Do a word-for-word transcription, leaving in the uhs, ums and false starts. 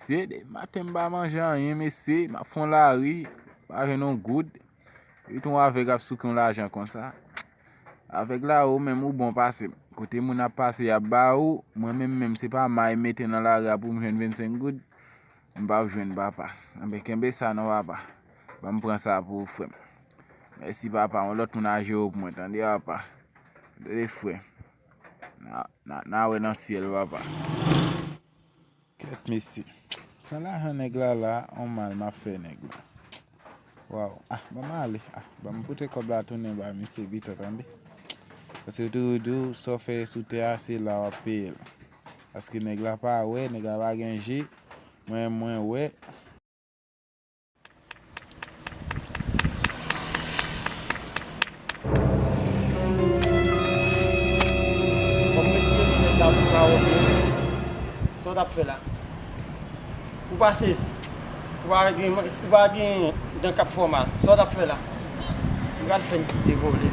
triste. Depi maten m pa manje anyen, mesye, m ap fè yon lari, pa jwenn yon goud. Epi tou yon avèg ap souke yon lajan konsa. Avèg la, ou menm ou bon pase m. Kote moun ap pase, y ap ba ou. Mwen menm, menm se pa may mete nan lari a pou m jwenn vennsenk goud. M p ap jwenn, papa. Anben, kenbe sa non, papa. Ban m pran sa pou ou, frè m. Mèsi, papa. Yon lòt moun a jere w pou mwen, tande, papa. Tande, frè. N a, n a, n a wè nan syèl, papa. Kèt, mesye. Pran lajan nèg la la, on mal m ap fè nèg la. Waw. Ah, ban m ale. Ah, ban m pote kòb la tounen ba misye pito, tande. Paske yo toujou di w, sa w fè sou tè a, se la w ap peye l. Paske nèg la pa wè, nèg la pa gen je. Mwen, mwen wè. Kòm mwen di w, sa w pa wè, sa w t ap fè la? Ou pa sezi. Ou pa gen, ou pa gen dan k ap fè w mal. Sa w t ap fè la? Ou pral fè m kite vòlè.